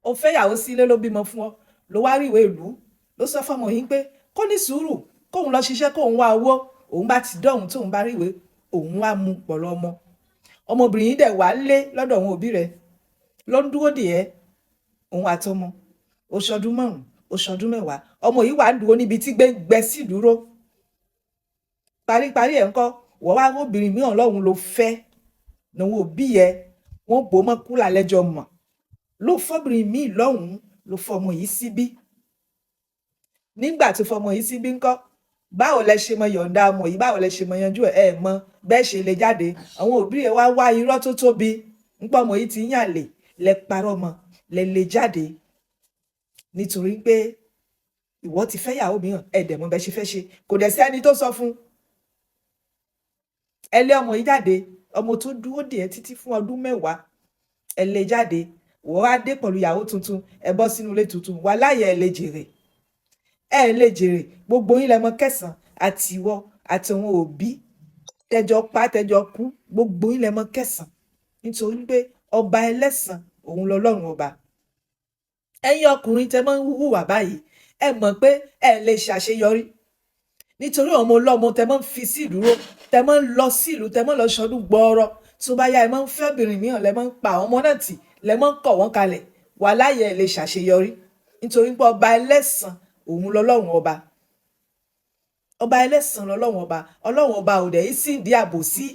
Ó fẹ́yàwó sílé, ló bímọ fún ọ, ló wá rí ìwé ìlú, ló sọ fọmọ yìí pé kó ní sùúrù, kóun lọ ṣiṣẹ́, kóun wá owó. Òun bá ti dọ̀hún, tóun bá rí ìwé, òun wá mú pọ̀lọ́ ọmọ. Ọmọbìnrin yìí dẹ̀ wá lé lọ́dọ̀ òun òbí rẹ̀, ló ń dúró dè ẹ́, òun àtọmọ. Ó ṣọdún 5, ó ṣọdún 10, ọmọ yìí wà ń dúró níbi tí gbẹ́ngbẹ́ sí dúró. Paríparí ẹ̀ ńkọ́? Wọ́n wá obìnrin mìíràn lọ́hùn ló fẹ́ lòun òbí yẹ, wọ́n bò mọ́ kúlà lẹ́jọ́ mọ̀, ló fọ́bìnrin míì lọ́hùn, ló fọmọ yìí síbí. Nígbà tó fọmọ yìí síbí ńkọ́? Báwo lẹ ṣe mọ yọ̀ǹda ọmọ yìí? Báwo lẹ ṣe mọ yanjú ẹ̀? Ẹ mọ bẹ́ẹ̀ ṣe lè jáde. Àwọn òbí rẹ̀ wá wá irọ́ tó tóbi ńpọ̀, ọmọ yìí ti ń yàn lè lẹ parọ́ mọ́, lẹ lè jáde, nítorí pé ìwọ ti fẹ́ yàwó mìíràn. Ẹ dẹ̀ mọ̀ bẹ́ẹ̀ ṣe fẹ́ ṣe, kò dẹ̀ sí ẹni tó sọ fún ẹ. Lé ọmọ yìí jáde, ọmọ tó dúró dè ẹ́ títí fún ọdún 10, ẹ lé jáde. Wọ́n á dé pẹ̀lú ìyàwó tuntun, ẹ bọ́ sínú ilé tuntun wà láyé. Ẹ lè jèrè, ẹ lè jèrè. Gbogbo yín lẹ mọ kẹsàn, àti ìwọ àti àwọn òbí tẹjọ pa tẹjọ kú, gbogbo yín lẹ mọ kẹsàn, nítorí pé ọba ẹlẹ́san òun lọ́lọ́run ọba. Ẹ̀yin ọkùnrin tẹ máa ń hùwà báyìí, ẹ mọ̀ pé ẹ lè ṣàṣeyọrí, nítorí ọmọ ọlọ́mọ tẹ máa ń fi sí ìdúró, tẹ máa ń lọ sí ìlú, tẹ máa ń lọ ṣọdún gbọọrọ. Tó bá yá, ẹ máa ń fẹ́ obìnrin mìíràn, lẹ máa ń pa àwọn ọmọ náà tì, lẹ máa ń kọ̀ wọ́n kalẹ̀. Wà láyé, ẹ lè ṣàṣeyọrí, nítorí pé ọba ẹlẹ́san òun lọ́lọ́run ọba. Ọba ẹlẹ́san lọ́lọ́run ọba. Ọlọ́run ọba ò dẹ̀ yìí sì ń di àbòsí.